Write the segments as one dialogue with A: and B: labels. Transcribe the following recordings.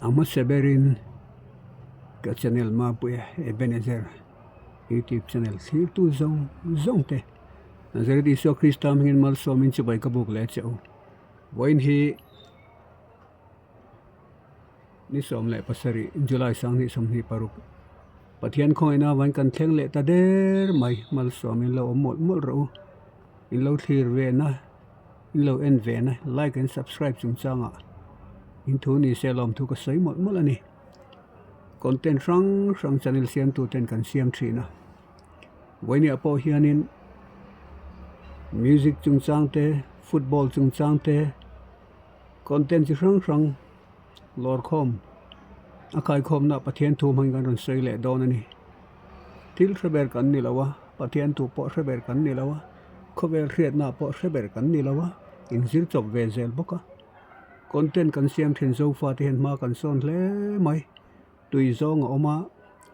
A: A hmasa berin ka channel Mapuia Ebenezer YouTube channel thlirtu zawng zawng te Nazareth Isua Krista hmingin malsawmin chibai ka buk leh che u. Vawiin hi ni 17 July 2026 Pathian khawngaihna avangin kan thleng leh ta der mai malsawmin lo awm mawlh mawlh rawh u. In lo thlir ve na. In lo en ve na like and subscribe chungchangah in thu ni se lawmthu ka sawi mawlh mawlh a ni. Content hrang hrang channel siamtu ten kan siam thin a. Vawinia pawh hianin music chungchang te, football chungchang te, content chi hrang hrang lawrkhawm a kaikhawmna Pathian thu hmangin kan rawn sawi leh dawn a ni. Thil hre ber kan ni lo a, Pathian thu pawh hre ber kan ni lo a, khawvel hriatna pawh hre ber kan ni lo a, inzir chawp ve zel bawk a. Content kan siam thin Zofa te hian hma kan sawn hle mai. Tui zawng a awm a,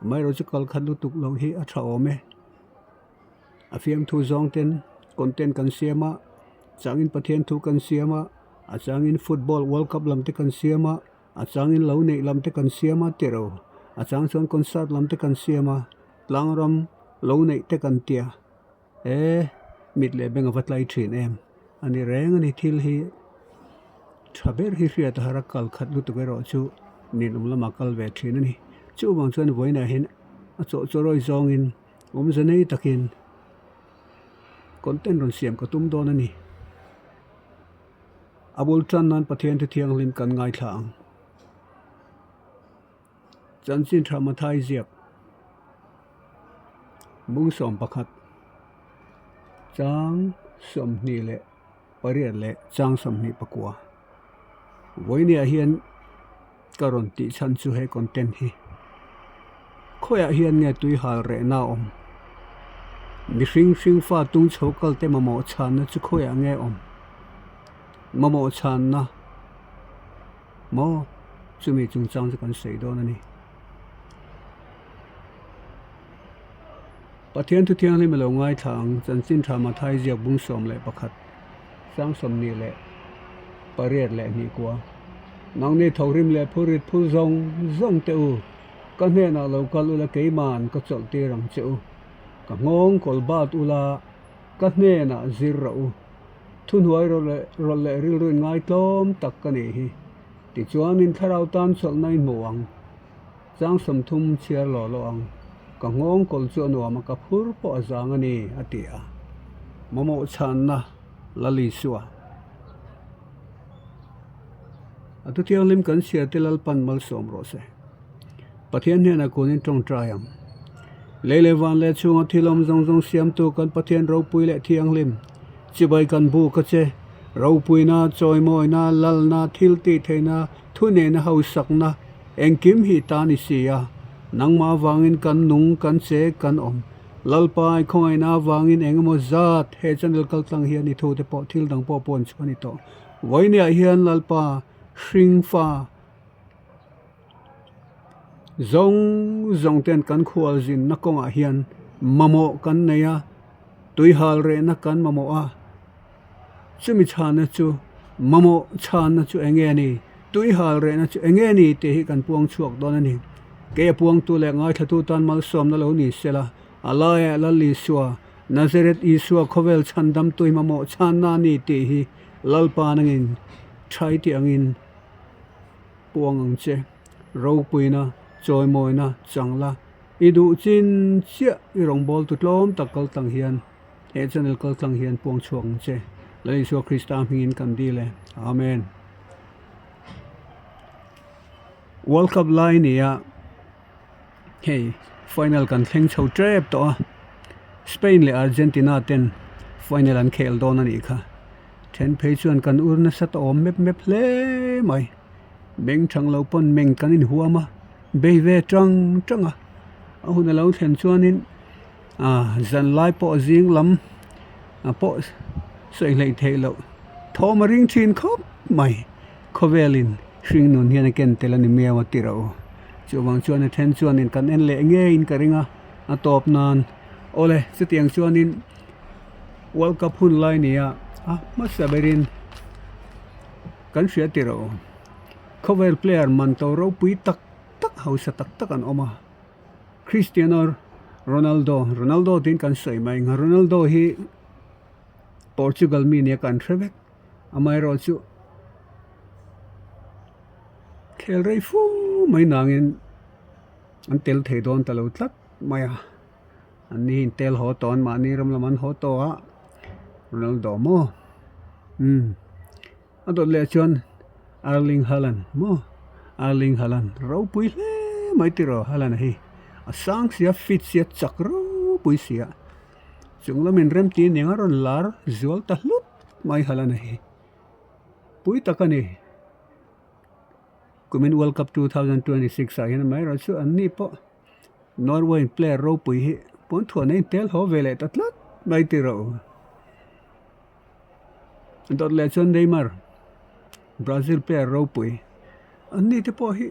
A: amaherawhchu chu kal khat lutuk loh hi a tha awm e. A fiamthu zawng ten content kan siam a, changin Pathian thu kan siam a, a changin football world cup lam te kan siam a, A changin lo neih lam te kan siam a tiro, a chang chuan concert lam te kan siam a, tlangram lo neih te kan tia, e mit leh beng a va tlai thin em a ni reng a ni thil hi tha ber hi hriat a har a kal khat lutuk erawh chu ninawm lamah kal ve thin a ni chuvang chuan vawiinah hian a chawhchawrawi zawngin awmze nei takin content rawn siam ka tum dawn a ni. A bul tan nan Pathian thu thianghlim kan ngaithla ang. Chanchin tha Mathai ziak bung 11 chang 28 leh chang 29. Vawinia hian ka rawn tih chhan chu he content hi khawiah hian nge tui hal rehna a awm? Mihring hring fa tung chho kal te mamawh chhanna chu khawiah nge awm? Mamawh chhanna maw chumi chungchang chu kan sawi dawn a ni. Pathian thu thianghlim a lo ngaithla ang, Chanchin Tha Mathai ziak bung 11, sang 28 leh hnih kua. Nangni thohrim leh phurit phur zawng zawng teh u, ka hnenah lo kal ula keiman ka chawlh tir ang che u. Ka nghawng kawl bat ula ka hnenah zir rawh u. Thuhnuai rawlh leh rilru in ngaitlawm tak ka nih hi. Tichuan in thlarau tan chawlhna i hmu ang. Chang 30 chhiar law law ang. Ka nghawng kawl chu a nuam a, ka phur pawh a zang a ni, a ti a. Mamawh chhanna Lal Isua. A thu thianghlim kan chhiar te Lalpan malsawm rawh se. Pathian hnenah kunin tawngtai ang. Lei leh van leh chhunga thil awm zawng zawng siamtu kan Pathian ropui leh thianghlim, chibai kan buk a che. Ropuina, chawimawina, lalna, thil tih theihna, thunehna hausakna, Engkim hi ta ni si a, nangmah avangin kan nung, kan che, kan awm. Lalpa i khawngaihna avangin eng emaw zat he channel kaltlang hian i thute pawh thil dang pawh puan chu a ni tawh. Vawinia hian Lalpa hringfa zawng zawng ten kan khualzinna kawngah hian mamawh kan nei a, tuihal rehna kan mamawh a. Chumi chhanna chu mamawh chhanna chu eng nge ni? Tui hal rehna chu eng nge ni tih hi kan puang chhuak dawn a ni. Kei a puangtu leh ngaithlatu tan malsawmna lo ni sela, a laiah Lal Isua, Nazareth Isua khawvel chhandam tui mamawh chhanna a ni tih hi Lalpa nangin thai tih angin puang ang che. Ropuina, chawimawina, changla, i duh chin chiah i rawngbawltu tlawm tak kal tlang hian He channel kal tlang hian puang chhuak ang che. Lal Isua Krista hmingin kan dil e. Amen. World Cup lai nia hei final kan thleng chho tep tawh a. Spain leh Argentina ten final an khel dawn a nih kha. Then phei chuan kan ur nasa ta awm mep mep hle mai. Meng thang lo pawn meng kan inhuam a, bei ve tang tang a. A hun a lo thlen chuanin Zan lai pawh zing lam pawh sawi hleih theih loh thawm a ring thin khawp mai. Khawvelin hring nun hian a ken tel a ni miau a ti ro. Chuvang chuan a then chuanin kan en leh ngeiin ka ring a, a tawp nan. Awle, chutiang chuanin World Cup hun lai nia a hmasa berin kan hria ti ro. Khawvel player man to ropui tak tak hausa tak tak an awm a. Cristiano Ronaldo, Ronaldo tiin kan sawi mai ang a, Ronaldo hi Portugal mi nia kan hre vek. Amaherawhchu khel rei fu mai nangin an tel thei dawn ta lo tlat mai a. An ni in tel haw tawh an mahni ram lam an haw tawh a, Ronaldo maw? Umm a dawt leh chuan Erling Haaland maw? Erling Haaland ropui hle mai tiraw Haaland a hi a sang sia fit sia chak ropui sia chung lamin remti aniang a rawn lar zual ta hlut mai Haaland a hi pui tak a ni. Kumin World Cup 2026 ah hian amaherawhchu an ni pawh Norway player ropui hi pawn thuahna in tel haw ve leh ta tlat mai tih rawh u. Dawt leh chuan Neymar Brazil player ropui an ni te pawh hi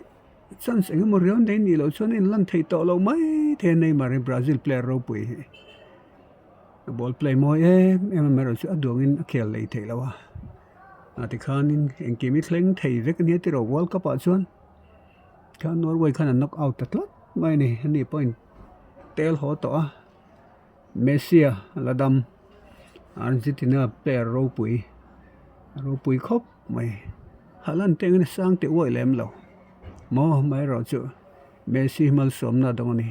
A: chance eng emaw riau nei nih loh chuan a inlan thei tawh loh mai thei a Neymar hi Brazil player ropui hi. A ball play mawi em em amaherawhchu a duangin a khel lei theih loh a. Ah tikhanin engkim hi thleng thei vek a nia tiraw World Cup ah chuan khan Norway khan an knock out ta tlat mai a ni ani pawhin tel haw tawh a Messi a la dam Argentina player ropui ropui khawp mai Haaland te angin a sang teh uaih lem lo maw amaherawhchu Messi malsawmna dawng a ni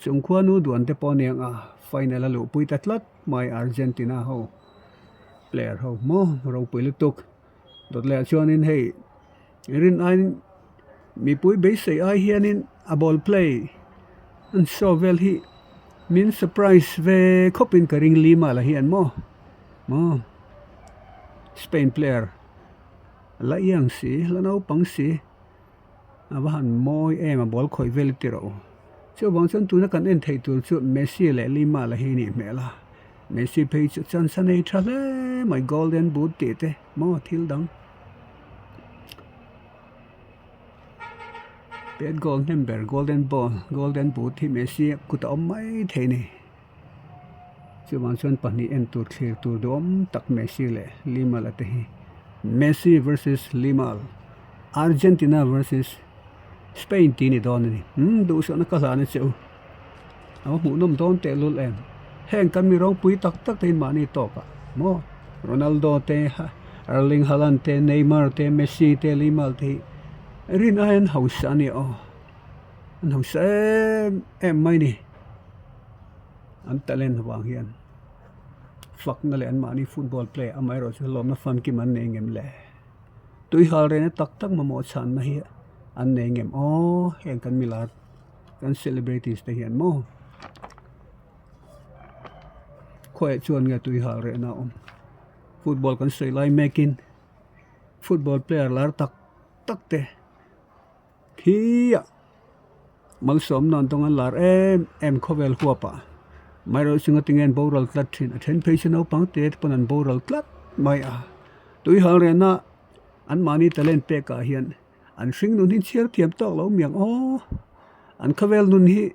A: chung khuanu duan te pawh a ni ang a final a luhpui ta tlat mai Argentina ho. Player ho maw ropui lutuk dawt leh ah chuanin hei rin aiin mipui beisei ai hianin a ball play an show vel hi min surprise ve khawpin ka ring lima la hian maw maw Spain player la iang si la naupang si. A va han mawi em a ball khawih vel ti rawh u. Chuvang chuan tuna kan en theih tur chu Messi leh Lima la hi nih hmel a. Messi phei chu chance a nei tha hle mai golden boot tih te maw thil dang. Pet goal hnem ber golden ball golden boot hi Messi kut a awm mai thei a ni. Chuvang chuan pahnih en tur thlir tur duhawm tak Messi leh Limal a te hi Messi versus Limal Argentina versus Spain tih a ni dawn a ni. Umm duhsakna ka hlan a che u. A va hmuhnawm dawn tehlul em. Heng kan mi ropui tak tak te hi mahni tawk ah maw Ronaldo te Erling Haaland te Neymar te Messi te Limal te hi rin aiin hausa a ni aw. An hausa em em mai a ni. An talent avang hian fakna leh anmahni football player amaherawhchu hlawmna famkim an nei ngem le. Tui hal rehna tak tak mamawh chhanna hi an nei ngem aw heng kan milar kan celebrities te hian maw khawiah chuan nge tui hal rehna a awm football kan sawi lai mekin football player lar tak tak te. Khi a malsawm nan tawng an lar em em khawvel huap ah amaherawhchu tinge an boral tlat thin a then phei chu naupang te te pawn an boral tlat mai a tui hal rehna an mahni talent pek ah hian an hring nun hi chhiar thiam tawk lo miang aw an khawvel nun hi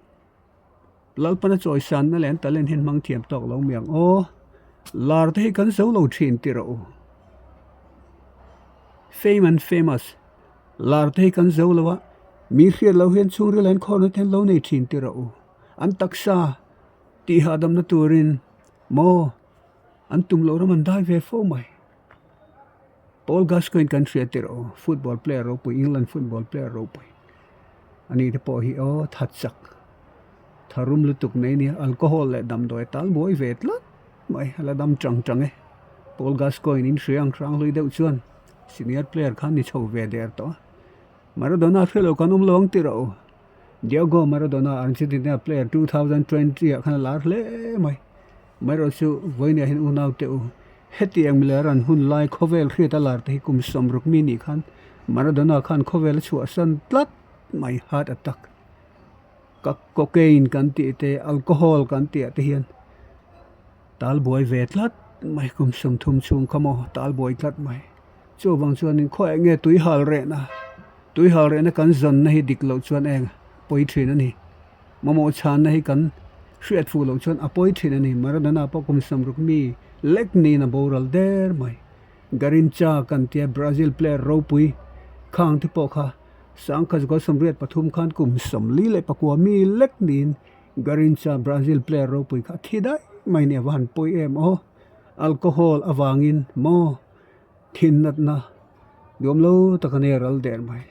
A: Lalpana chawisanna leh an talent hi an hmang thiam tawk lo miang aw lar te hi kan zo lo thin tih rawh u fame and famous lar te hi kan zo lo a mi hriat loh hian chhungril an khawrna te an lo nei thin tih rawh u an taksa tih hahdamna turin maw an tum loh ram an dai ve fo mai Paul Gascoigne kan hria tih rawh u football player ropui England football player ropui ani te pawh hi aw tha chak tharum lutuk mai ania alcohol leh damdawi a tal buai ve tlat mai a la dam tang tang e Paul Gascoigne in hria ang hrang hlui deuh chuan senior player kha ni chho ve der tawh a Maradona hria lo kan awm lo ang tih rawh u Diego Maradona Argentina player 2020 ah khan a lar hle mai. Amaherawhchu vawiinah hian unaute u hetiang milar an hun lai khawvel hriat a lar te hi kum 60 mi nih khan Maradona khan khawvel a chhuahsan tlat mai heart attack ka cocaine kan tih te alcohol kan tih ah te hian tal buai ve tlat mai kum 30 chhung kha maw tal buai tlat mai chuvang chuanin khawiah nge tui hal rehna tui hal rehna kan zawnna hi dik loh chuan eng pawi thin a ni. Mamawh chhanna hi kan hriat fuh loh chuan a pawi thin a ni. Maradona pawh kum 60 mi lek niin a boral der mai. Garrincha kan tia Brazil player ropui. Khang te pawh kha 1983 khan kum 44 mi lek niin Garrincha Brazil player ropui kha a thi daih mai nia va han pawi em aw. Alcohol avangin maw thin natna duam lo tak a nia ral der mai.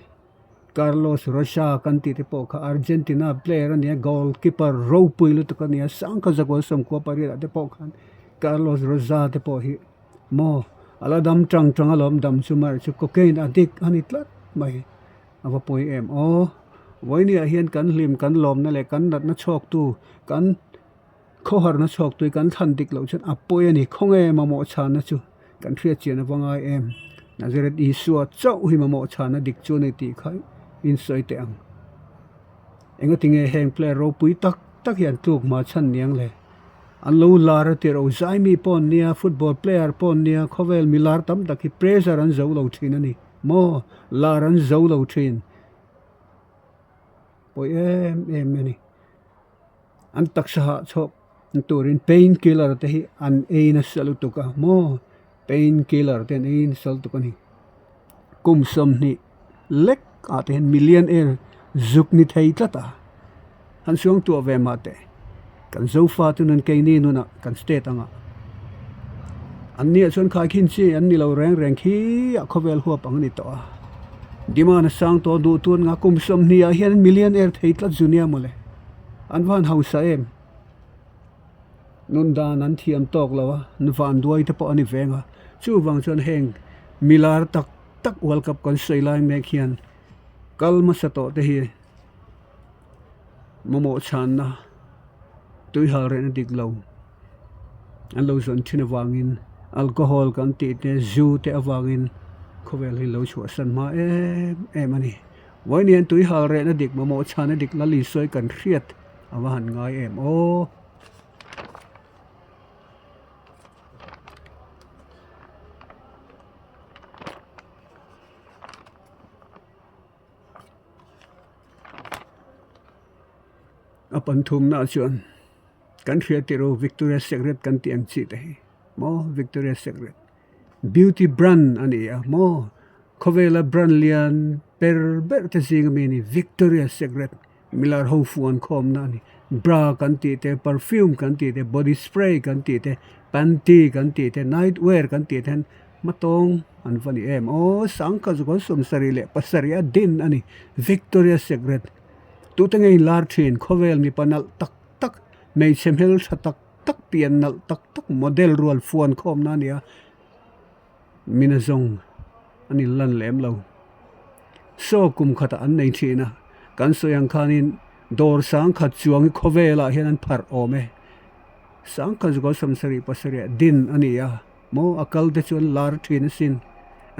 A: Carlos Rocha kan tih te pawh kha Argentina player a nia goal keeper ropui lutuk a nia 1998 ah te pawh khan Carlos Rocha te pawh hi maw a la dam tang tang alawm dam chu mar chu cocaine addict a ni tlat mai a va pawi em aw. Vawinia hian kan hlim kan lawmna leh kan natna chhuaktu kan Khawharna chhuak tui kan thlan dik loh chuan a pawi a ni. Khawnge mamawh chhanna chu kan hriat chian a va ngai em? Nazareth Isua chauh hi mamawh chhanna dik chu a ni tih kha in sawi teh ang. Engatinge heng player ropui tak tak hi an tluk hma chhan niang le? An lo lar a tirh o, zaimi pawh an nia, football player pawh an nia, khawvel mi lar tam tak hi pressure an zo lo thin a ni maw? Lar an zo lo thin. Pawi em em a ni. An taksa hah chhawk turin pain killer te hi an ei nasa lutuk a maw pain killer te an ei nasa lutuk a ni kum 20 lek ah te hian millionaire zuk ni thei tlat a han suang tuah ve mah teh kan zofa te nun keini nunah kan state anga an nia chuan khaikhin chi an ni lo reng reng khi a khawvel huap ang a ni tawh a demand a sang tawh duh tun nga kum 20 ah hian millionaire thei tlat zu nia mawle. An van hausa em? Nun dan an thiam tawk lo a, an van duai te pawh a ni veng a. Chuvang chuan heng milar tak tak World Cup kan sawi lai mek hian kal hmasa tawh te hi mamawh chhanna tuihal rehna dik lo an lo zawn thin avangin alcohol kan tih te zu te avangin khawvel hi lo chhuahsan hma em em a ni. Vawiin tui hal rehna dik mamawh chhana dik la Lisoi kan hriat a va han ngai em aw. A panthumna chuan kan hriat tirh u Victoria Secret kan tih ang chi te hi maw Victoria Secret. Beauty brand a ni a maw khawvela brand lian ber ber te zing ami a ni Victoria Secret milar ho fuan khawmna a ni bra kan tih te perfume kan tih te body spray kan tih te panty kan tih te night wear kan tih te hian hmatawng an va ni em aw 1977 a din a ni Victoria Secret tute nge inlar thin khawvel mipa nalh tak tak hmeichhe hmeltha tak tak pian nalh tak tak model rual fuan khawmna a ni a mina zawng a ni lan lem lo saw kum khatah an nei thin a kan sawi ang khanin dawr sangkhat chuang hi khawvelah hian an pharh awm e sangkhat zual 77 ah din a ni a maw a kal te chu an lar thin asin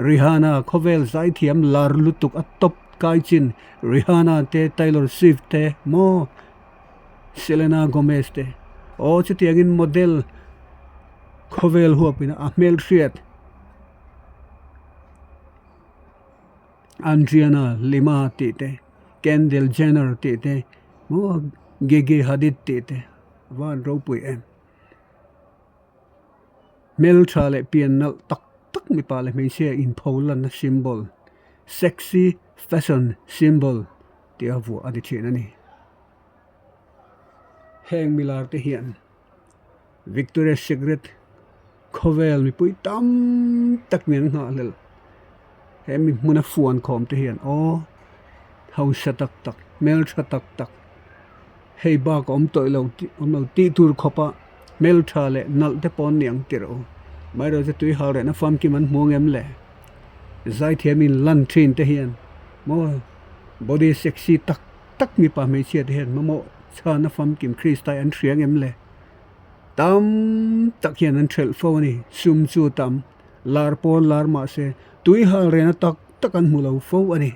A: Rihanna khawvel zaithiam lar lutuk a tawp kai chin Rihanna te Taylor Swift te maw. Selena Gomez te aw chutiangin model khawvel huapin a hmelhriat Adriana Lima tih te Kendall Jenner tih te maw Gigi Hadid tih te a van ropui em. Hmeltha leh pian nalh tak tak mipa leh hmeichhia inpho lanna symbol sexy fashion symbol tih a vuah a ni thin a ni. Heng milar te hian Victoria Secret khawvel mipui tam tak nen an nghahhlelh he mi hmuna fuan khawm te hian aw hausa tak tak hmeltha tak tak hei bak a awm tawih lo tih awm lo tih tur khawp a hmeltha leh nalh te pawh an ni ang tirh aw amaherawhchu tui hal rehna famkim an hmu ang em le zaithiam in lan thin te hian maw body sexy tak tak mipa hmeichhia te hian mamawh chhana famkim Krista hi an hria ang em le tam tak hian an thelh fo a ni sum chu tam lar pawn lar mahse tui hal rehna tak tak an hmu lo fo a ni.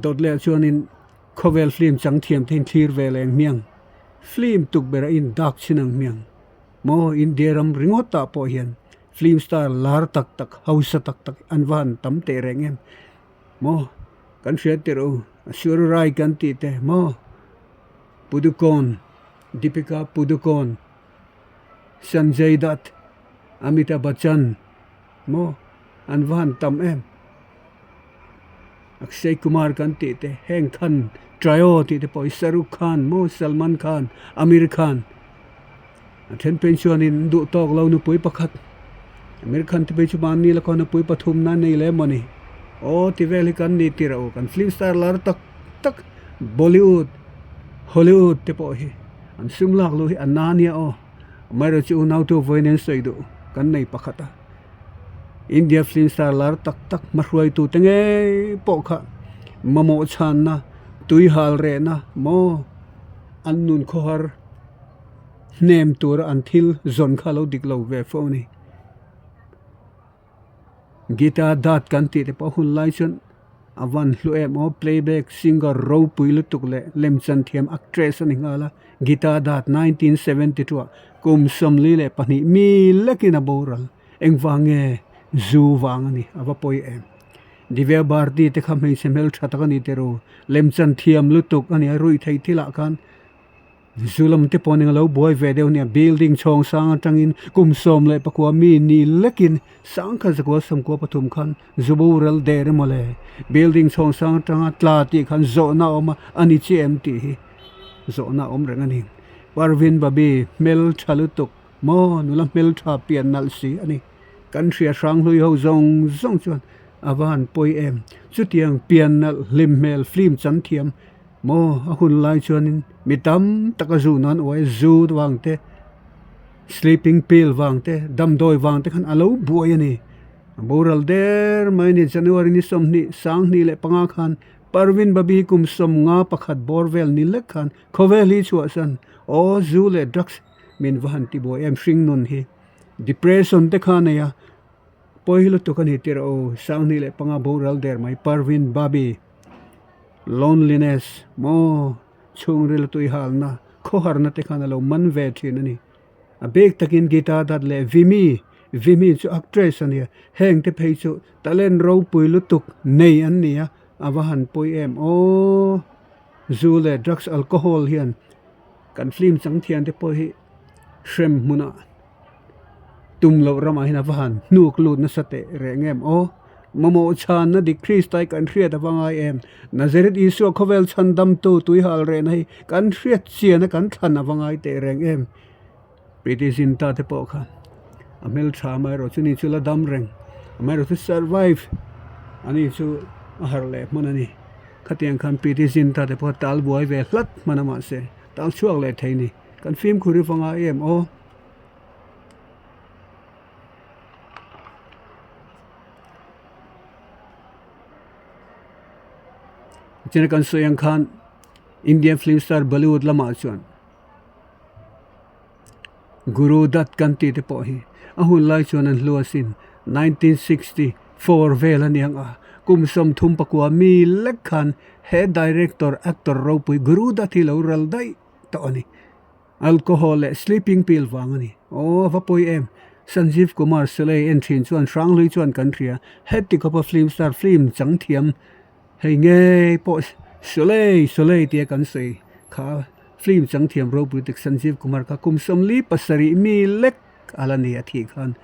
A: Dawt leh chuanin khawvel film chang thiam te hi thlir ve leh ang hmiang film tukverh a in dak chhin ang hmiang maw India ram ringawt ah pawh hian film star lar tak tak hausa tak tak an va han tam teh reng em maw kan hriat tirh u Aishwarya Rai kan tih te maw Padukone Deepika Padukone Sanjay Dutt Amitabh Bachchan maw. an va han tam em. Akshay Kumar kan tih te, heng Khan Trio tih te pawh hi Shahrukh Khan maw Salman Khan, Amir Khan a then phei chuanin duh tawk lo nupui pakhat Amir Khan te phei chu mahni la khaw nupui pathum na nei leh mawni aw ti vel hi kan ni tirh aw kan film star lar tak tak Bollywood Hollywood te pawh hi an sum lak luh hi a na nia aw amaherawhchu chu unau tu vawiin an sawi duh kan nei pakhat a. India film star lar tak tak hmahruaitu te ngei pawh kha mamawh chhanna tui hal rehna maw an nun khawhar hnem tura an thil zawn kha a lo dik lo ve fo a ni. Gita Dutt kan tih te pawh hun lai chuan a van hlu em aw playback singer ropui lutuk leh lemchan thiam actress a ni nghal a Gita Dutt 1972 ah kum 42 mi lekin a boral. Engvang nge zu vang a ni, a va pawi em. Divya Bharti te kha hmeichhe hmeltha tak a ni tiraw, lemchan thiam lutuk a ni a, ruih theih thilah khan zu lam te pawh nen a lo buai ve deuh a nia, building chhawng sang atangin kum 14 mi ni lekin sangkhat zakua sawmkua pathum khan zu boral der emaw le, building chhawng sang atanga tla tih khan zawhna a awm a, a ni chiah em tih hi zawhna a awm reng a ni. Parveen Babi hmeltha lutuk. Maw nula hmeltha pian nalh si a ni. Kan hria hrang hlui ho zawng zawng chuan a va han pawi em. Chutiang pian nalh hlim hmel film chan thiam maw a hun lai chuanin mi tam tak a zu nan uai zu vang te, sleeping pill vang te, damdawi vang te khan a lo buai a ni. A boral der mai a ni. January ni 20 2025 khan Parveen Babi kum 51 bawr vel ni lek khan khawvel hi chhuahsan aw zu leh drugs min va han ti buai em hring nun hi depression te kha a nei a pawi lutuk a ni tirh aw 25 boral der mai Parveen Babi loneliness maw chhungril a tui halna khawharna te khan a lo man ve thin a ni a bik takin Geeta Dutt leh Vimi Vimi chu actress a nia heng te phei chu talent ropui lutuk nei an ni a a va han pawi em aw zu leh drugs alcohol hian. Kan film chang thian te pawh hi hrem hmunah tum loh ramah hian a va han hnuk lut nasa teh reng em aw. Mamawh chhanna dik Krista hi kan hriat a va ngai em. Nazareth Isua khawvel chhandamtu tuihal rehna hi kan hriat chian a kan thlan a va ngai teh reng em. Preity Zinta te pawh kha a hmeltha amaherawh chu ni chu la dam reng amaherawh chu survive ani chu a harh leh hman a ni. Khatiang khan Preity Zinta te pawh tal buai ve hlat hman a mahse tal chhuak leh thei ni. Kan fimkhur hi va ngai em aw. Tichuan kan sawi ang khan Indian film star Bollywood lamah chuan Guru Dutt kan tih te pawh hi a hun lai chuan an hlu asin 1964 vel a niang a kum 34 mi lek khan he director actor ropui Guru Dutt hi lo ral daih tawh a ni alcohol leh sleeping pill vang a ni aw a va pawi em Sanjeev Kumar Sholay en thin chuan hranghlui chuan kan hria heti khawpa film star film chang thiam Hei ngei pawh Sholay Sholay tia kan sawi kha film chang thiam ropui tak Sanjeev Kumar kha kum 47 mi lek a la ni a thih khan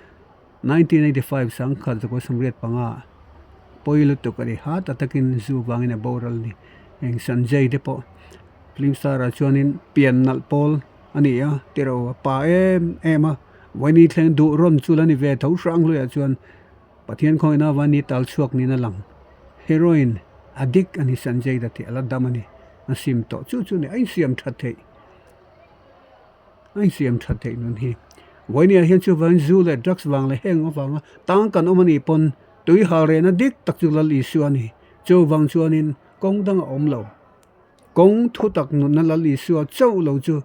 A: 1985 1985 pawi lutuk a ni ha ta takin zu vangin a boral a ni. Heng Sanjay te pawh film star ah chuanin pian nalh pawl a ni a tiraw a pa em em a vawiin thleng duh rawn chu la ni ve tho hrang hluiah chuan Pathian khawina van hi tal chhuak niin a lang. Heroin addict a ni Sanjay Dutt hi a la dam a ni. A sim tawh chu chu ni a insiam that theih a insiam that theih nun hi. Vawinia hian chuvangin zu leh drugs vang leh heng avanga tang kan awm a nih pawn tui hal rehna dik tak chu Lal Isua a ni. Chuvang chuanin kawng dang a awm lo. Kawng thutak nunna Lal Isua chauh lo chu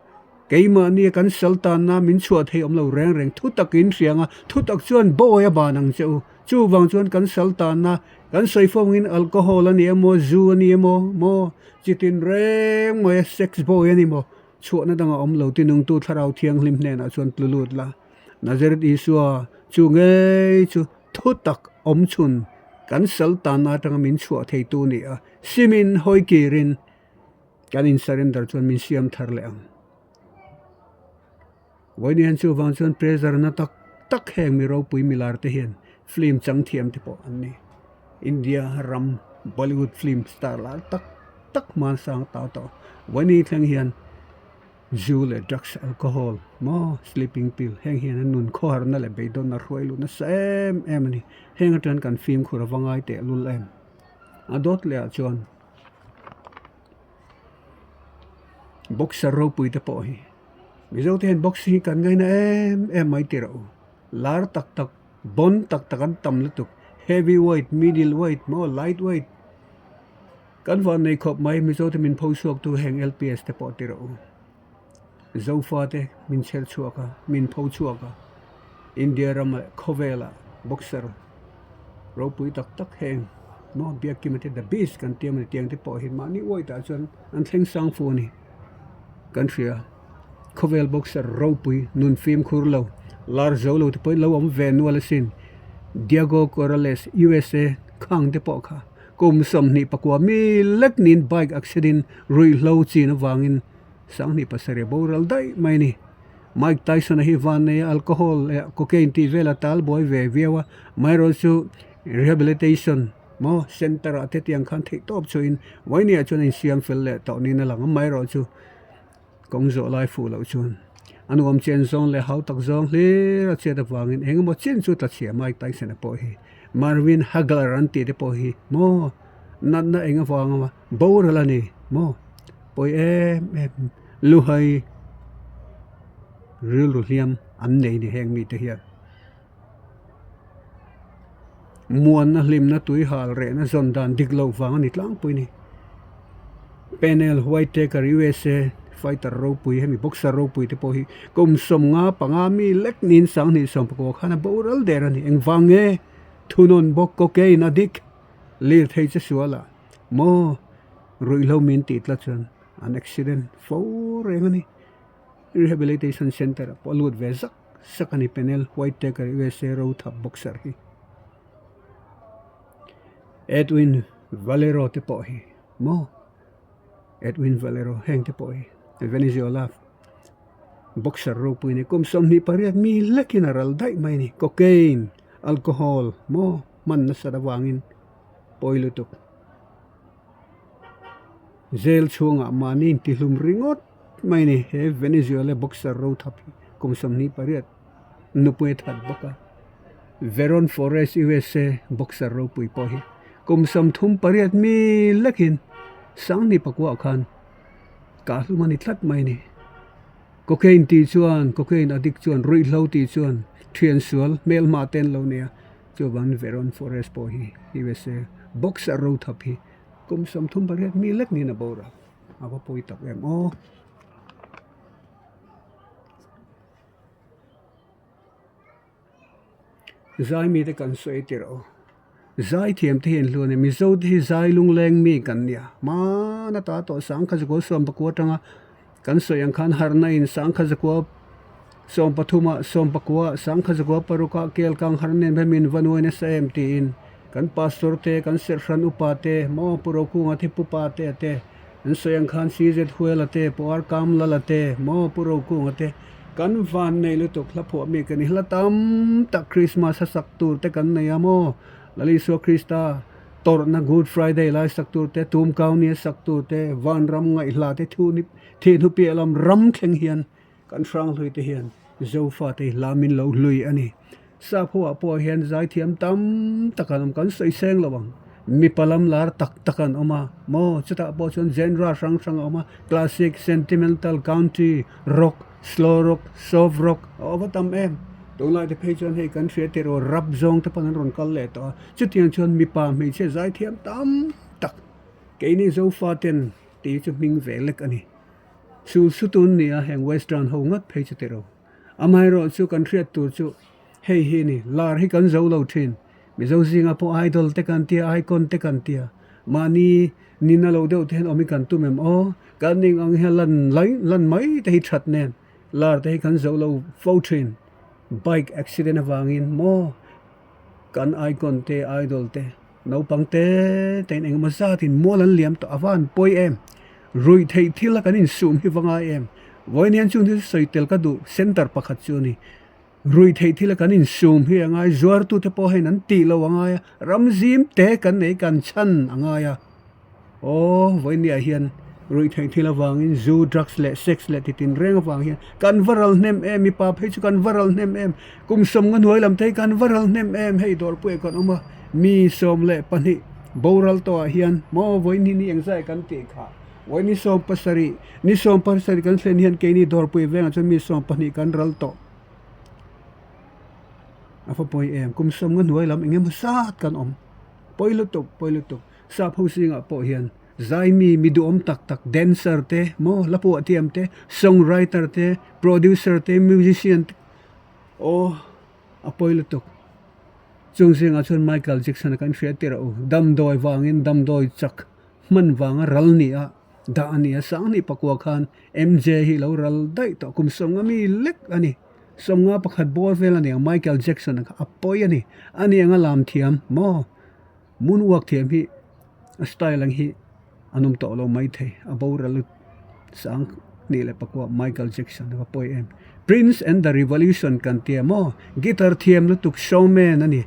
A: keimahnia kan sal tanna min chhuah thei awm lo reng reng thutak in hria ang a, thutak chuan bawi a ban ang che u. Chuvang chuan kan sal tanna kan sawi fo angin alcohol a ni emaw, zu a ni emaw, maw chitin reng mai a sex boy a ni maw, chhuahna dangah awm lo tinungtu Thlarau Thianghlim hnenah chuan tlu lut la. Nazareth Isua chu ngei chu thutak awm chhun kan sal tanna atanga min chhuah theitu ni a. Simin hawi kirin kan in surrender chuan min siam thar leh ang. Vawiin hian chuvang chuan pressure na tak tak heng mi ropui milar te hian Film chang thiam te pawh an ni. India ram Bollywood film star lar tak tak hmansang ta tawh. Vawiin thleng hian zu leh drugs, alcohol maw sleeping pill heng hian an nun khawharna leh beidawnna hruai luh nasa em em a ni. Heng atang kan fimkhur a va ngai tehlul em. A dawt leh ah chuan boxer ropui te pawh hi Mizo te hian boxing hi kan ngaina em em mai tih rawh u. Lar tak tak Bon tak tak an tam lutuk, heavy weight, middle weight maw light weight kan van nei khawp mai Mizo te min pho chhuak tu heng LPS te pawh ti rawh u. Zofa te min chher chhuak a, min pho chhuak a, India ram leh khawvel ah boxer ropui tak tak heng maw Biakkima te the beast kan tia maw tiang te pawh hi mahni weight ah chuan an thleng sang fu a ni kan hria. Khawvel boxer ropui nun fimkhur lo, lar zo lo te pawhin lo awm ve nual asin. Diego Corrales, USA, khang te pawh kha kum 24 mi lek niin bike accident ruihhlo chin avangin 27 boral daih mai a ni. Mike Tyson-a hi vanneia alcohol leh cocaine tih vela tal buai ve viau a, amaherawhchu rehabilitation maw center-ah te tiang khan theihtawp chhuahin vawinia chuan a insiam fel leh tawh niin a lang a, amaherawhchu Kawng zawh lai fuh loh chuan a nuam chen zawng leh hau tak zawng hlir a chhiat avangin eng emaw chin chu tlachhia Mike Tyson-a pawh hi Marvin Hagler an tih te pawh hi maw natna eng avanga boral a ni maw pawi em em luhai rilru hliam an nei ni heng mite hian muanna hlimna tui hal rehna zawn dan dik loh vang a ni tlangpui a ni. Pennell Whitaker USA fighter ropui hemi boxer ropui te pawh hi kum 55 mi lek niin 2019 khan a boral der a ni. Engvang nge thunawn bawk cocaine addict lirthei che sualah maw ruihhlo min tih tlat chuan an accident fo reng a ni. Rehabilitation Centre ah pawh a lut ve zak zak a ni Pennell Whitaker USA rothap boxer hi. Edwin Valero te pawh hi maw Edwin Valero heng te pawh hi Venezuela boxer ropui a ni kum 28 mi hlekin a ral daih mai a ni cocaine alcohol maw hman nasat avangin pawi lutuk jail chhungah mahni intihlum ringawt mai a ni he Venezuela boxer rothap hi kum 28. Nupui a that bawk a, Veron Forest USA boxer ropui pawh hi kum 38 mi lekin 2009 ah khan kah hlum a ni tlat mai a ni. Cocaine tih chuan cocaine addict chuan ruihhlo tih chuan thian sual hmelhma te an lo nei a, chuvangin Veron Forest pawh hi USA boxer rothap hi kum 38 mi lek niin a boral a va pawi tak em aw. Zai mite kan sawi tirh aw. Zai thiam te hi an hlu a ni. Mizo te hi zai lungleng mi kan nia. Hmana ta tawh Sangkhazakua sawmpakua atanga kan sawi ang khan harhna in Sangkhazakua sawmpathuma sawmpakua Sangkhazakua parukah Kelkang harh nen hian min va nuai nasa em tiin kan pastor te kan serhhran upa te maw Pu Rokunga te Pu Pa te a te An sawi ang khan CZ Huela te, Pu R Kamlala te, maw Pu Rokunga te kan van nei lutuk hla phuah mi ka ni. Hla tam tak Christmas a sak tur te kan nei a maw? Lal Isua Krista tawrhna Good Friday lai sak tur te, Tum Kau Ni a sak tur te, Vanram ngaihhla te thu ni thih hnu piah lam ram thleng hian Kan hranghlui te hian Zofa te hi hla min lo hlui a ni. Sap ho ah pawh hian zaithiam tam tak an awm, kan sawi seng lo ang. Mipa lam lar tak tak an awm a maw? Chutah pawh chuan genre hrang hrang a awm a, classic, sentimental, country, rock, slow rock, soft rock a awm a tam em. Tunlai te phei chuan hei kan hria tih erawh rap zawng te pawn an rawn kal leh tawh a. Chutiang chuan mipa hmeichhia zaithiam tam tak keini Zofa ten tih chu hming ve lek a ni. Chu su tun nia heng western ho ngat phei chu tiro. Amaherawh chu kan hriat tur chu hei hi ni, lar hi kan zo lo thin. Mizo zinga pawh idol te kan tia, icon te kan tia. Mahni nina lo deuh te hian awm hi kan tum em aw? Kan ning ang hian lan lai lan mai te hi that nen lar te hi kan zo lo fo thin. Bike accident avangin maw kan icon te idol te naupang te te in engemaw zatin mual an liam tawh a van pawi em. Ruih theih thil a kan insum hi va ngai em. Vawiin hian chung thil sawi tel ka duh center pakhat chu a ni. Rui theih thila kan insum hi a ngai, zuartute pawh hian an tih lo a ngai a, ram zim te kan nei kan chhan a ngai a. Aw, vawinia hian rui theih thil avangin zu, drugs leh sex leh titin reng avang hian kan va ral hnem em, mipa phei chu kan va ral hnem em, kum sawmnga hnuai lam te hi kan va ral hnem em, hei dawrpuiah kan awm a, mi 12 boral tawhah hian maw vawiin hi ni engzai kan tih kha. Vawi ni 17, ni 17 kan thlen hian keini dawrpui vengah chuan mi 12 kan ral tawh. A va pawi em, kum 10 hnuai lam eng emaw zat kan awm. Pawi lutuk, pawi lutuk. Sap ho zingah pawh hian zaimi mi duhawm tak tak dancer te maw la pawh thiam te, song writer te, producer te, musician te aw a pawi lutuk. Chung zingah chuan Michael Jackson a kan hria tirh a u. Damdawi vangin damdawi chak hman vanga ral ni a dah a ni a, Sanghnih pakua khan MJ hi lo ral daih tawh kum 50 mi lek a ni, 51 bawr vel a ni ang Michael Jackson kha a pawi a ni, a ni anga lam thiam maw moonwalk thiam hi a style ang hi an awm tawh lo maithei a boral 2009 Michael Jackson a va pawi em, Prince and the Revolution kan tia maw guitar thiam lutuk showman a ni.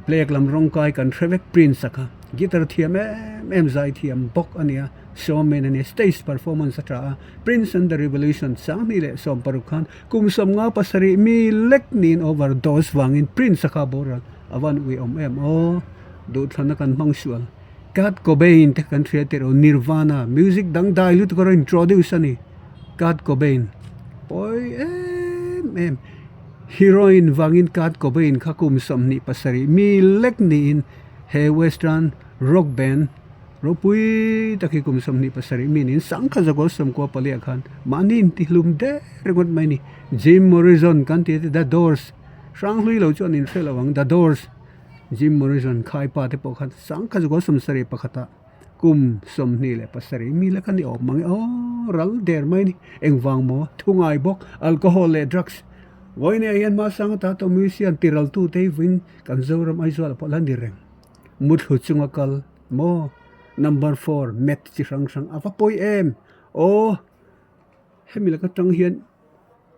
A: Black lam rawng kai kan hre vek Prince a kha guitar thiam em em zai thiam bawk a nia showman a nia stage performance a tha a Prince and the Revolution 2016 khan kum 57 mi lek niin overdose vangin Prince a kha boral a van ui awm em aw duhthlanna kan hmang sual Kurt Cobain te kan hria tirh Nirvana music dang dai lutuk a rawn introduce a ni Kurt Cobain pawi em em. Heroin vangin Kurt Cobain kha kum 27 mi lek niin he western rock band ropui tak hi kum 27 mi niin sangkhat zakua sawmkua paliah khan mahni intihlum der ringawt mai a ni. Jim Morrison kan tih te The Doors hranghlui lo chu an inhre lo ang The Doors Jim Morrison khaipa te pawh khan sangkhat zakua 71 ah Kum 27 mi la ka ni awm mang e aw ral der mai a ni. Engvang maw? Thu ngai bawk, alcohol leh drugs. Vawiinah hian hmasang ata tawh museum ti ral tu te hi vawiin kan Zoram Aizawl ah pawh la ni reng. Muthlu chunga kal maw? Number four mat chi hrang hrang a va pawi em? Aw hemi laka tang hian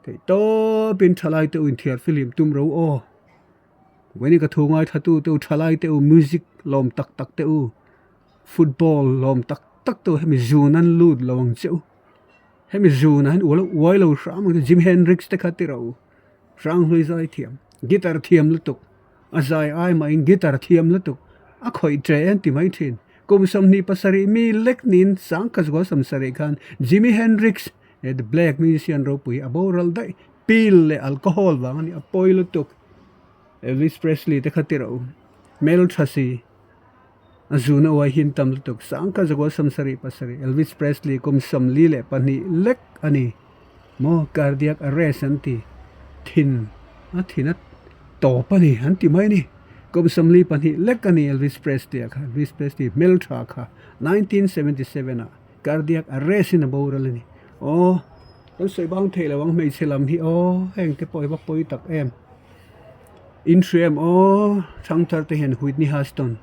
A: theih tawpin thalai te u inthiar filim tum ro aw. Vawiin ka thu ngaithla tu te u thalai te u music lawm tak tak te u football lawm tak tak te u hemi zun an lut lo ang che u hemi zun ah hian ual uai lo hram ang che Jimi Hendrix te kha ti rawh u hranghlui zai thiam guitar thiam lutuk a zai ai mahin guitar thiam lutuk a khawih che an ti mai thin kum 27 mi lek niin 1970 khan Jimi Hendrix he the black musician ropui a boral daih pill leh alcohol vang a ni a pawi lutuk. Elvis Presley te kha tirh a u. Hmel tha si. A zun a uai hin tam lutuk. Sangkhat zakua 77 Elvis Presley kum 42 lek a ni. Maw cardiac arrest an ti. Thin a thin a tawp a ni an ti mai a ni. Kum 42 lek a ni Elvis Presley a kha. Elvis Presley hmel tha kha 1977 ah cardiac arrest in a boral a ni. Aw kan sawi bang theih lo ang hmeichhe lam hi aw heng te pawh hi va pawi tak em. Inhriam aw thangthar te hian Whitney Houston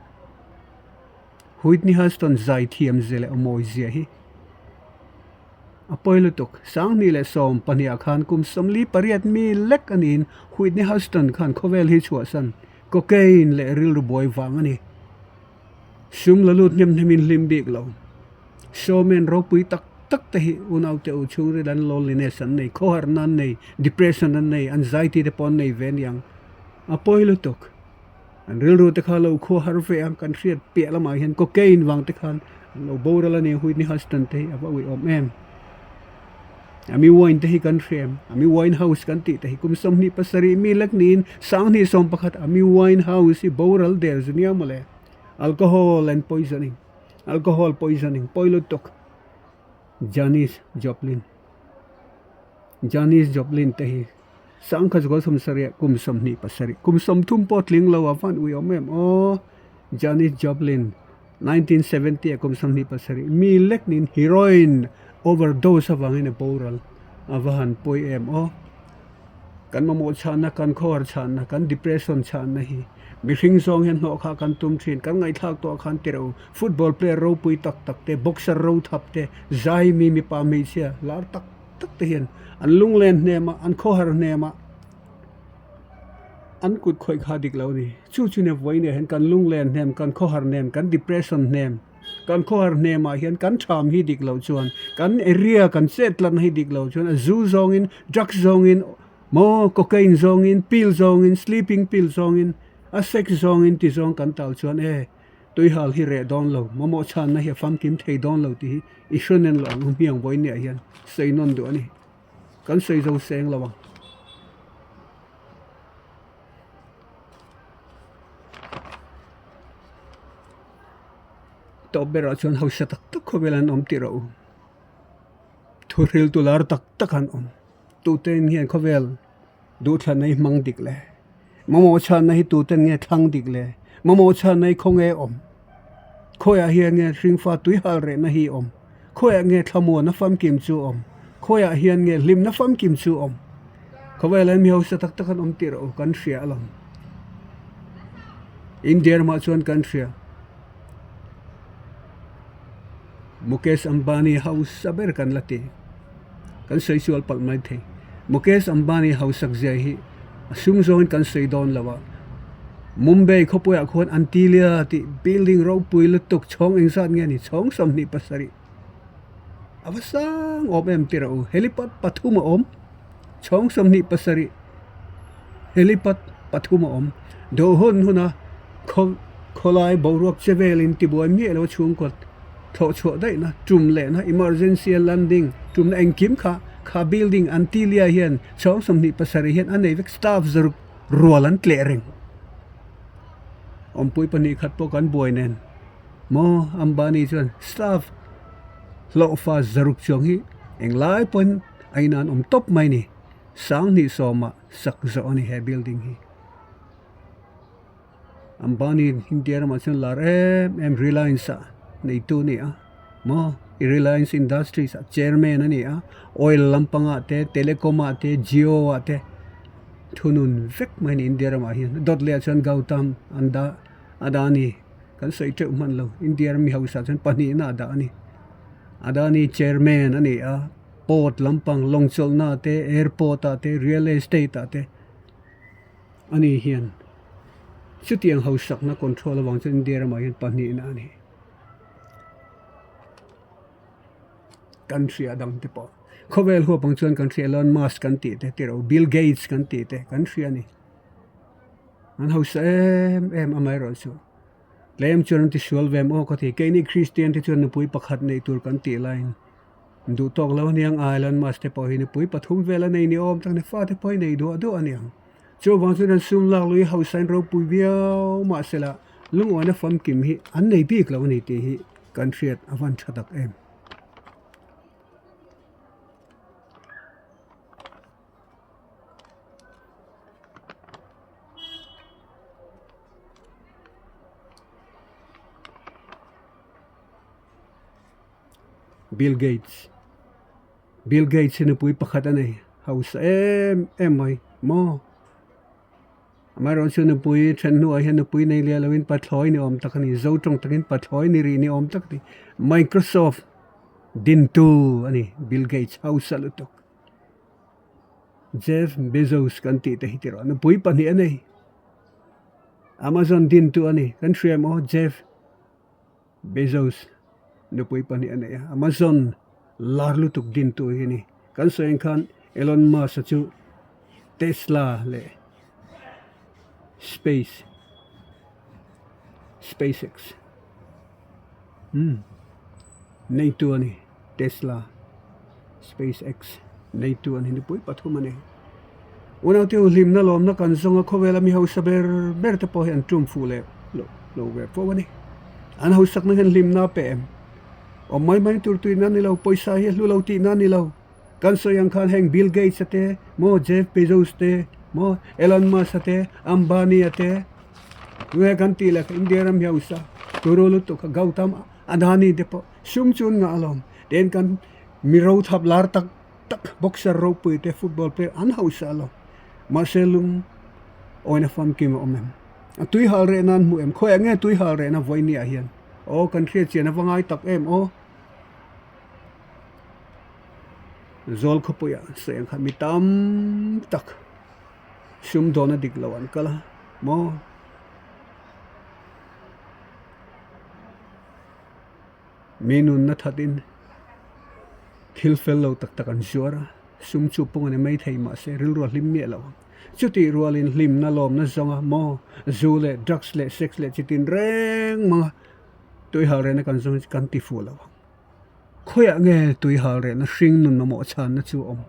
A: Whitney Houston zai thiam zia leh mawi zia hi a pawi lutuk. 2012 ah khan kum 48 mi lek a niin Whitney Houston khan khawvel hi chhuahsan cocaine leh rilru buai vang a ni. Sum la lut hnem hnemin hlim bik lo. Showman ropui tak tak te hi unaute u chhungril an loneliness an nei, khawharna an nei, depression an nei, anxiety te pawh an nei ve aniang. A pawi lutuk. An rilru te kha lo khuahar ve a, kan hriat piah lamah hian cocaine vang te khan an lo boral a ni, Whitney Houston te hi a va uiawm em. Amy Wine te hi kan hria em? Amy Winehouse kan tih te hi kum 27 mi lek niin 2011 Amy Winehouse hi boral der zu nia mawle. Alcohol and poisoning. Alcohol poisoning pawi lutuk. Janis Joplin. Janis Joplin te hi 1970 kum 27 kum 30 pawh tling lo a van ui awm em aw. Janis Joplin 1970 a kum 27 mi lek niin heroin overdose avangin a boral a va han pawi em aw. Kan mamawh chhanna kan khawhar chhanna kan depression chhanna hi mihring zawng hian hnawh kha kan tum thin kan ngaihthlak tawh khan ti reuh football player ropui tak tak te boxer ro thap te zai mi mipa hmeichhia lar tak tak te hian an lunglen hnem a an khawhar hnem a. An kut khawih kha dik lo a ni. Chu chu nia vawiin ah hian kan lunglen hnem, kan khawhar hnem, kan depression hnem, kan khawhar hnem ah hian kan tham hi dik loh chuan, kan area kan chet tlatna hi dik loh chuan a zu zawngin, drugs zawngin, maw cocaine zawngin, pill zawngin, sleeping pill zawngin, a sex zawngin ti zawng kan tal chuan e tuihal hi reh dawn lo, mamawh chhanna hi a famkim thei dawn lo tih hi i hre nen loh ang u hmiang vawiin ah hian sawi nawn duh a ni. Kan sawi zo seng lo ang. Tawp berah chuan hausa tak tak khawvel an awm tih rawh u. Thuhril tu lar tak tak an awm. Tuten hian khawvel duhthlanna hi hmang dik le. Mamawh chhanna hi tuten nge thlang dik le. Mamawh chhanna hi khawnge awm. Khawiah hian nge hringfa tuihal rehna hi awm. Khawiah nge thlamuanna famkim chu awm? Khawiah hian nge hlimna famkim chu awm? Khawvel hian mi hausa tak tak an awm tih rawh u, kan hria alawm. India ramah chuan kan hria. Mukesh Ambani hausa ber kan la ti. Kan sawi sual palh mai thei. Mukesh Ambani hausak zia hi a sum zawngin kan sawi dawn lo a. Mumbai khawpuiah khuan Antilia tih building ropui lutuk chhawng engzat nge ni? Chhawng 27. A va sang awm em tih rawh u. Helipad pathum a awm. Chhawng 27 helipad pathum a awm. Dawhhawn huna khaw khawlai boruak che velin tibuai miah lo chhungkaw thlawh chhuah daihna tum lehna emergency landing tumna engkim kha kha building Antilia hian chhawng 27 hian a nei vek staff zaruk rual an tleh reng. Awmpui pahnih khat pawh kan buai nen maw Ambani chuan staff hlawhfa zaruk chuang hi englai pawhin a inan awm tawp mai ni. Sanghnih sawmah sak zawh a ni he building hi. Ambani India ramah chuan lar em em Reliance ah neitu a ni a maw Reliance Industries ah chairman a ni a oil lampangah te telecom ah te Jio ah te thunun vek mai a ni India ramah hian dawt leh ah chuan Gautam anda Adani kan sawi teuh hman lo India ram mi hausa chuan pahnihna a dah a ni Adani chairman a ni a port lampang lawng chawlhna te airport ah te real estate ah te. Ani hian chutiang hausakna control avang chuan India ramah hian pahnihna a ni. Kan hria dang te pawh khawvel huap ang chuan kan hria Elon Musk kan tih te tiraw Bill Gates kan tih te kan hria a ni. An hausa em em amaherawhchu tlem chuan an tisual ve maw ka ti. Keini Kristian te chuan nupui pakhat neih tur kan tih laiin Duh tawk lo aniang Elon Musk te pawh hi nupui pathum vel a nei ni awm tak ni fate pawh hi nei duah duah aniang. Chuvang chuan an sum lak lui hausa in ropui viau mahsela lungawn a famkim hi an nei bik lo a ni tih hi kan hriat a van tha tak em. Bill Gates Bill Gates hi nupui pakhat a nei hausa em em mai maw amaherawhchu nupui then hnuah hian nupui nei leh lovin pathlawi ni awm tak a ni zo tawng takin pathlawi ni rih ni awm tak a ni Microsoft dintu a ni Bill Gates hausa lutuk Jeff Bezos kan tih te hi tiraw nupui pahnih a nei Amazon dintu a ni kan hria maw Jeff. Bezos nupui pahnih a nei a, Amazon lar lutuk dintu hi a ni. Kan sawi ang khan Elon Musk-a chu Tesla leh Space SpaceX umm neitu a ni Tesla SpaceX neitu a ni nupui pathum a nei. Unaute u hlimna lawmna kan zawnga khawvela mi hausa ber ber te pawh hi an tum fuh leh lo ve fo a ni. An hausakna hian hlimna a pe em? Awm mai mai tur tuina a ni lo, pawisa hi a hlu lo tihna a ni lo. Kan sawi ang khan heng Bill Gates a te, maw Jeff Bezos te, maw Elon Musk a te, Ambani a te, nge kan tih leh India ram hi hausa turu lutuk a Gautam Adani te pawh sum chu an ngah alawm. Tin kan mi rothap lar tak tak boxer ropui te football player an hausa lo mahse lung awina famkim a awm em a tui hal reh nan hmuh em khawiah nge tui hal rehna vawi ni ah hian aw kan hriat chian a va ngai tak em aw zawl khawpuiah sawi ang kha mi tam tak. Sumdawna dik lo an kal a maw? Mi nunna thatin thil fel lo tak tak an zuar a, sum chu pawng a ni maithei mahse rilru a hlim miah lo ang. Chutih rualin hlimna lawmna zawnga maw zu leh drugs leh sex leh chi tin reng manga tuihal rehna kan zawng hi kan ti fuh lo ang. Khawiah nge tuihal rehna hring nun mamawh chhanna chu a awm?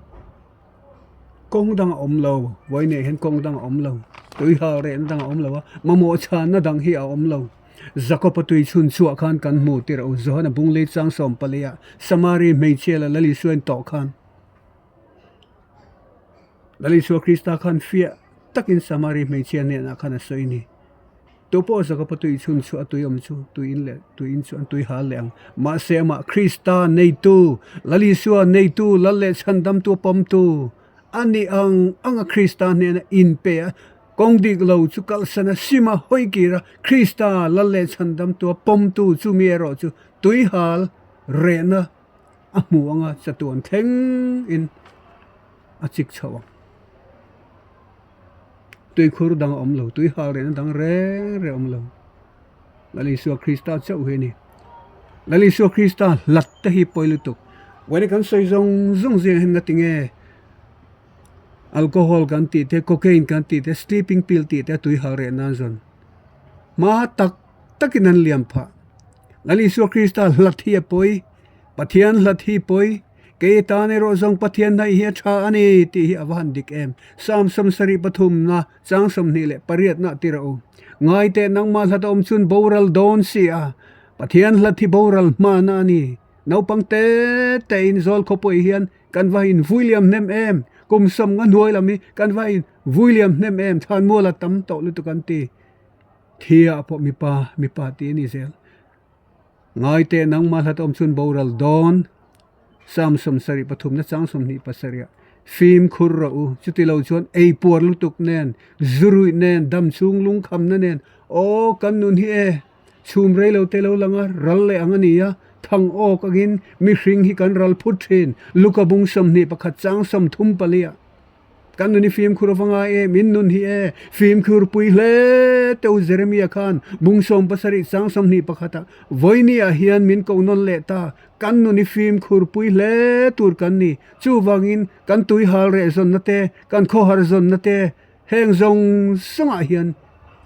A: Kawng dang a awm lo, vawiinah hian kawng dang a awm lo, tuihal rehna dang a awm lo a, mamawh chhanna dang hi a awm lo. Jakob-a tui chhun chhuah khan kan hmu tirh u, Johana bunglei chang 14 ah Samari hmeichhia leh Lal Isua in tawh khan Lal Isua Krista khan fiah takin Samari hmeichhia hnenah khan a sawi ni. Tupawh Jakob-a tui chhun chhuah a tui awm chu tui in leh tui in chu an tui hal leh ang. Mahse amah Krista neitu, Lal Isua neitu, Lal leh Chhandamtu pawmtu a nih ang anga Krista hnena inpe a, Kawng dik lo chu kalsan a sim a, hawi kir a, Krista lal leh chhandamtua pawmtu chumi erawh chu tuihal rehna a hmu anga chatuan thleng in a chik chho ang. Tuikhur dang a awm lo, tuihal rehna dang reng reng a awm lo. Lal Isua Krista chauh hi a ni. Lal Isua Krista hlat te hi pawi lutuk. Vawiin kan sawi zawng zawng zingah hian ngatinge Alcohol kan tih te, cocaine kan tih te, sleeping pill tih te a tui hal reh nan zawn hma tak takin an liam phah. Lal Isua Krista hlat hi a pawi, Pathian hlat hi pawi, kei tan erawh zawng Pathian hnaih hi a tha a ni tih hi a va han dik em. Psalm 73 na chang 28 na ti rawh u. Ngai teh nangmah hlat a awm chun boral dawn si a, Pathian hlat hi boral hmana a ni. Naupang te te in zawl khawpui hian Kan va in vui liam hnem em? Kum sawm nga hnuai lam hi kan va in vui liam hnem em? Thlan mual a tam tawh lutuk an ti. Thia pawh mipa, mipa tih a ni zel. Ngai teh nangmah hlat awm chhun boral dawn. Psalm 73 na chang 27 ah fimkhur rawh u. Chuti lo chuan ei puar lutuk nen, zuruih nen, dam chhung lungkhamna nen, aw kan nun hi e. Chhum rei lo te lo lang a, ral leh ang a ni a, thang awk angin mihring hi kan ral phut thin. Luka bung 21 chang 34 ah kan nun hi fimkhur a va ngai em, in nun hi e, fimkhur pui hle teu Jeremia khan bung 17 chang 21 ah vawiini ah hian min ko nawn leh ta, kan nun hi fimkhur pui hle tur kan ni. Chuvangin kan tuihal reh zawnna te, kan khawhar zawnna te, Heng zawng zawngah hian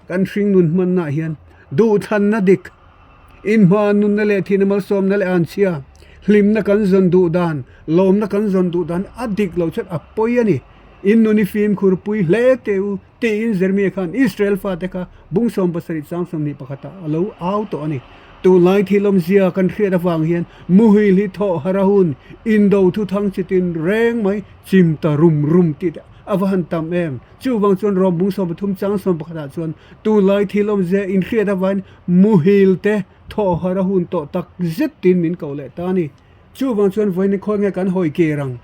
A: kan hringnun hmannaah hian duhthlanna dik, inhma nunna leh thihna malsawmna leh anchhia, hlimna kan zawn duh dan, lawmna kan zawn duh dan a dik loh chuan a pawi a ni. In nun i fimkhur pui hle teh u tiin Jeremia khan Israel fate kha bung 17 chang 21 ah a lo au tawh a ni. Tunlai thil awmzia kan hriat avang hian muhil hi thawh har a hun, indo thuthang chitin reng mai chim ta rum rum tih te a va han tam em. Chuvang chuan Rom bung 13 chang 11 ah chuan tunlai thil awmzia inhriat avain muhil te thawh har a hun tawh tak zet tiin min koh leh ta a ni. Chuvang chuan vawiin khawi nge kan hawi kir ang?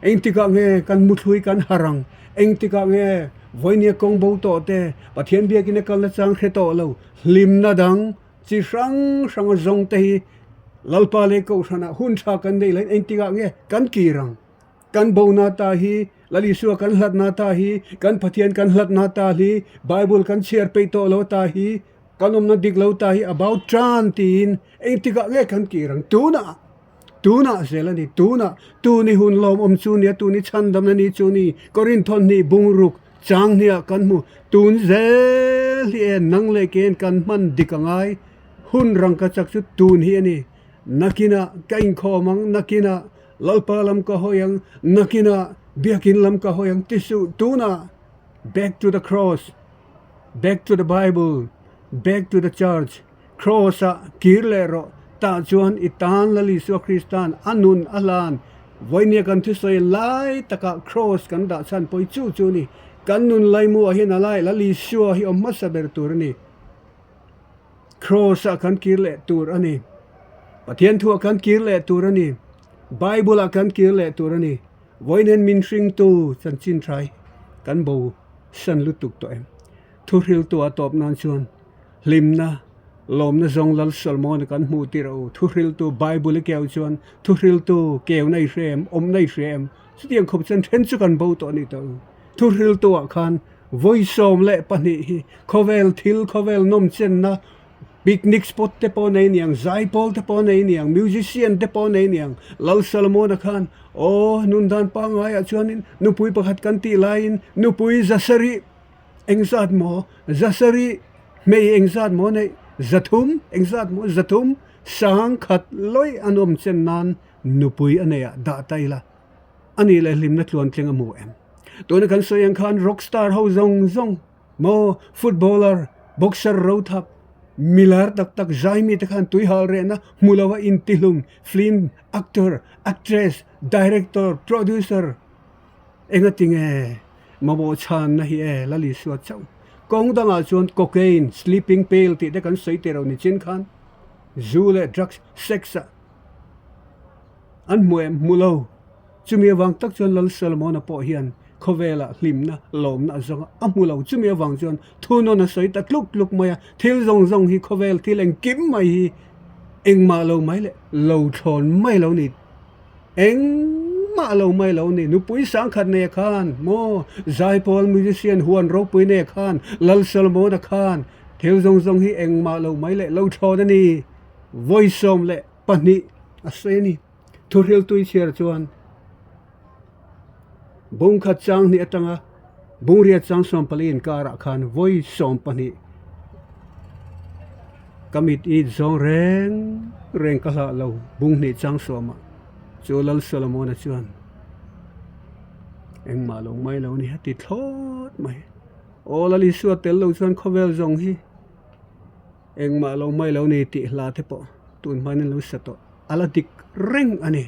A: Engtikah nge kan muthlui kan harh ang? Engtikah nge vawinia kawng bo tawh te Pathian biakin a kalna chang hre tawh lo hlimna dang chi hrang hranga zawng te hi Lalpa leh Kohhranah hun tha kan neih lahin engtikah nge kan kir ang? Kan bona ta hi, Lal Isua kan hlatna ta hi, kan Pathian kan hlatna ta hi, Bible kan chhiar peih tawh lo ta hi, kan awmna dik lo ta hi about tan tiin engtikah nge kan kir ang? Tunah, tunah zel a ni, tunah, tuni hun lawmawm chu nia, tuni chhandamna ni chu ni, Korinthon hnih bungruk chang hniah kan hmu, tun zel hi e nang leh kein kan hman dik a ngai, hun rangka chak chu tun hi a ni, nakinah ka inkhawm ang, nakinah Lalpa lam ka hawi ang, nakinah biakin lam ka hawi ang ti suh, tunah back to the cross, back to the bible, back to the church, cross ah kir leh rawh, tah chuan i tan Lal Isua Krista'n a nun a hlan, vawinia kan thusawi lai takah cross kan dah chhan pawi chu chu ni, kan nun laimuah hian a lai Lal Isua hi awm hmasa ber tur a ni. Cross ah kan kir leh tur a ni. Pathian thu ah kan kir leh tur a ni. Bible ah kan kir leh tur a ni. Vawiin min hringtu chanchin tha hi kan bo san lutuk tawh em. Thuhriltu a tawp nan chuan hlimna, lawmna zawng Lal Solomon a kan hmuh tir a u. Thuhriltu Bible i keu chuan thuhriltu keu na i hre em, awmna i hre em. Chutiang khawp chuan then chu kan bo tawh a ni tawh u. Thuhriltuah khan vawi 12 hi khawvel thil, khawvel nawmchenna, picnic spot te pawh nei niang, zaipawl te pawh nei niang, musician te pawh nei niang, Lal Solomon-a khan aw nundan pangaiah chuanin nupui pakhat kan tih laiin nupui 700 engzat maw, 700 hmei engzat maw neih, 300 engzat maw, 300 sangkhat lawih an awm chen nan nupui a nei ah dah ta ila. A nih leh hlimna tluantling a hmu em? Tuna kan sawi ang khan rock star ho zawng zawng maw, footballer, boxer rothap, milar tak tak zai mite khan tuihal rehna hmu lova intihlum film actor, actress, director, producer enga tinge mamawh chhanna hi e Lal Isua chauh. Kawng dangah chuan cocaine, sleeping pill tih te kan sawi teh lo nichin khan zu leh drugs, sex ah An hmu em? Hmu lo. Chumi avang tak chuan Lal Solomona pawh hian khawvelah hlimna, lawmna a zawng a, a hmu lo. Chumi avang chuan thunawn a sawi ta tluk tluk mai a, thil zawng zawng hi khawvel thil engkim mai hi engmah lo mai leh lo thlawn mai lo ni. Engmah lo mai lo ni. Nupui sangkhat nei khan maw, zaipawl musician huan ropui nei khan Lal Solomona khan thil zawng zawng hi engmah lo mai leh lo thlawn a ni. Vawi 12 a sawi a ni. Thuhriltui chhiar chuan bungkhat chang hnih atanga bungriat chang 14 inkarah khan vawi 12 ka mit it zawng reng reng ka hlah lo bung hnih chang sawmah chu Lal Solomona chuan engmah lo mai lo ni a ti thlawt mai. Aw Lal Isua tel lo chuan khawvel zawng hi Engmah lo mai lo ni tih hla te pawh tun hmain an lo sa tawh. A la dik reng a ni.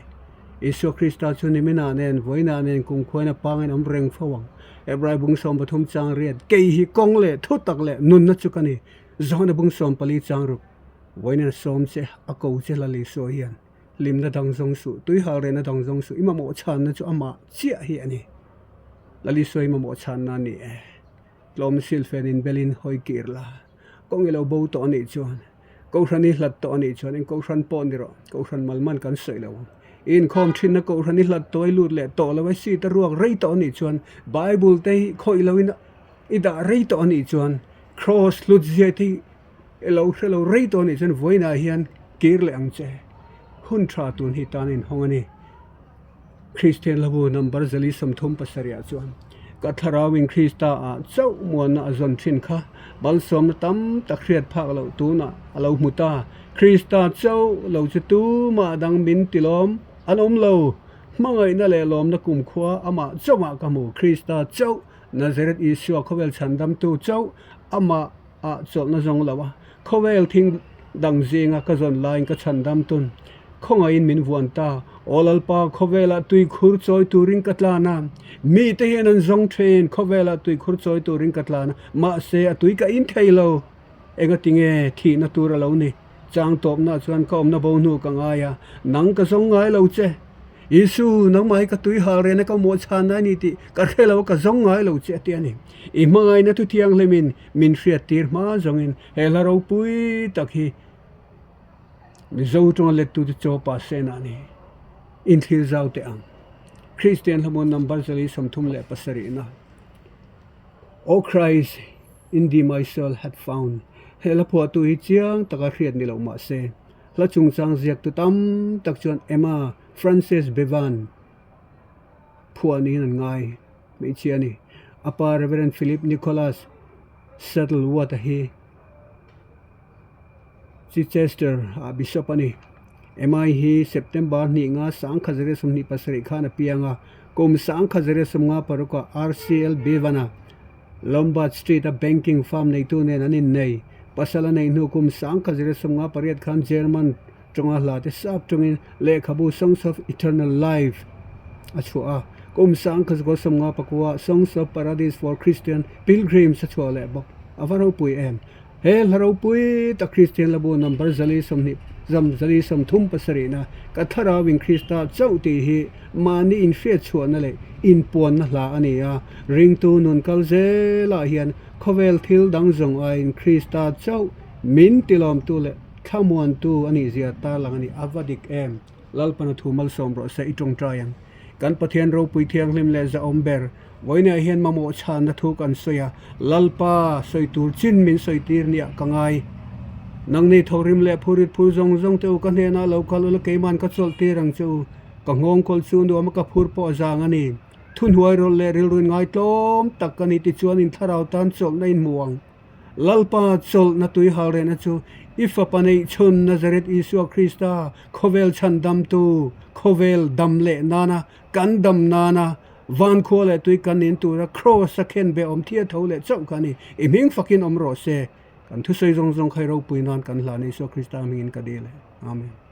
A: Isua Krista chu niminah nen, vawiinah nen, kumkhuain a pangin awm reng fo ang. Hebrai bung 13 chang riat, Kei hi kawng leh thu tak leh nunna chu ka ni. Johana bung 14 chang ruk, Vawiin a sawm che, a ko che Lal Isua hian hlimna dang zawng suh, tuihal rehna dang zawng suh, i mamawh chhanna chu amah chiah hi a ni. Lal Isua i mamawh chhanna a ni e. Tlawm silfen in belin hawi kir la, kawng i lo bo tawh a nih chuan, Kohhran i hlat tawh a nih chuan eng Kohhran pawh ni rawh, Kohhran malman kan sawi lo ang. I inkhawm thinna Kohhran i hlat tawh i lut leh tawh lo e, seat a ruak rei tawh a nih chuan, Bible te hi khawih lo in i dah rei tawh a nih chuan, Kraws hlut zia te hi i lo hre lo rei tawh a nih chuan vawiinah hian kir leh ang che. Hun tha tun hi tan a inhawng a ni. Kristian hlabu number 437 ah chuan ka thlarauin Krista ah chauh muanna a zawn thin kha malsawmna tam tak hriat phak loh tunah a lo hmu ta. Krista chauh lo chu tumah dang min ti lawm an awm lo. Hmangaihna leh lawmna kumkhua amah chauhah ka hmu. Krista chauh, Nazareth Isua khawvel chhandamtu chauh amah ah chawlhna zawng lo a, khawvel thing dang zinga ka zawn laiin ka chhandam tun. Khawngaihin min vuan ta, Aw Lalpa, khawvelah tuikhur chawi turin ka tlan a, mite hian an zawng thin, khawvelah tuikhur chawi turin ka tlan a, mahse a tui ka in thei lo. Engatinge thihna tur a lo ni? Chang tawpna chuan ka awmna bo hnu ka ngai a, nang ka zawng ngai lo che. Isu, nangmah hi ka tui hal rehna ka mawh chhanna a ni tih ka hre lo a, ka zawng ngai lo che a ti a ni. I hmangaihna thu thianghlimin min hriattir hma zawngin he hla ropui tak hi Mizo tawnga lettute chaw pa sena a ni. Inthlir zau teh ang. Kristian hlamuan number 437 na O Christ, in thee my soul hath found he hla phuahtu hi chiang taka hriat ni lo mah se, hla chungchang ziaktu tam tak chuan Emma Frances Bevan phuah niin an ngai hmeichhia a ni. A pa Reverend Philip Nicholas Saddleworth-a hi Chichester ah Bishop a ni. Emma-i hi September hnih nga 1927 khan a piang a, kum 1956 ah RCL Bevan-a Lombard Street-a banking firm neitu nen an innei. Pasal a neih hnu kum 1958 khan German tawnga hla te sap tawngin lehkhabu Songs of Eternal Life a chhuah a, kum 1959 Songs of Paradise for Christian Pilgrims a chhuah leh bawk. A va ropui em! He hla ropui tak Kristian labu number 420 zam 437 na ka thlarauin Krista chauh tih hi mahni inhriatchhuahna leh inpuanna hla a ni a, ringtu nun kal zelah hian khawvel thil dang zawng aiin Krista chauh min tilawmtu leh thlamuantu a nih zia tarlang a ni. A va dik em? Lalpana thu malsawm rawh se i tawngtai ang. Kan Pathian ropui thianghlim leh zahawm ber. Vawiinah hian mamawh chhanna thu kan sawi a, Lalpa sawi tur chin min sawi tir nia ka ngai. Nangni thorim leh phurit phur zawng zawng te u ka hnenah lo kal ula keiman ka chawlh tir ang che u. Ka nghawng kawl chu nuam a ka phur pawh a zang a ni. Thuhnuai rawlh leh rilru in ngaitlawm tak ka ni tichuan in thlarau tan chawlhna in hmu ang. Lalpa chawlhna tui hal rehna chu i fapa neih chhun Nazareth Isua Krista khawvel chhan damtu, khawvel dam leh nana kan dam nana van khua leh tui kan in tura Kraws a khen be awm thia tho leh chauh kha a ni. I hming fakin awm rawh se. Kan thusawi zawng zawng kha i ropui nan kan hlan Isua Krista hmingin ka dil e. Amen.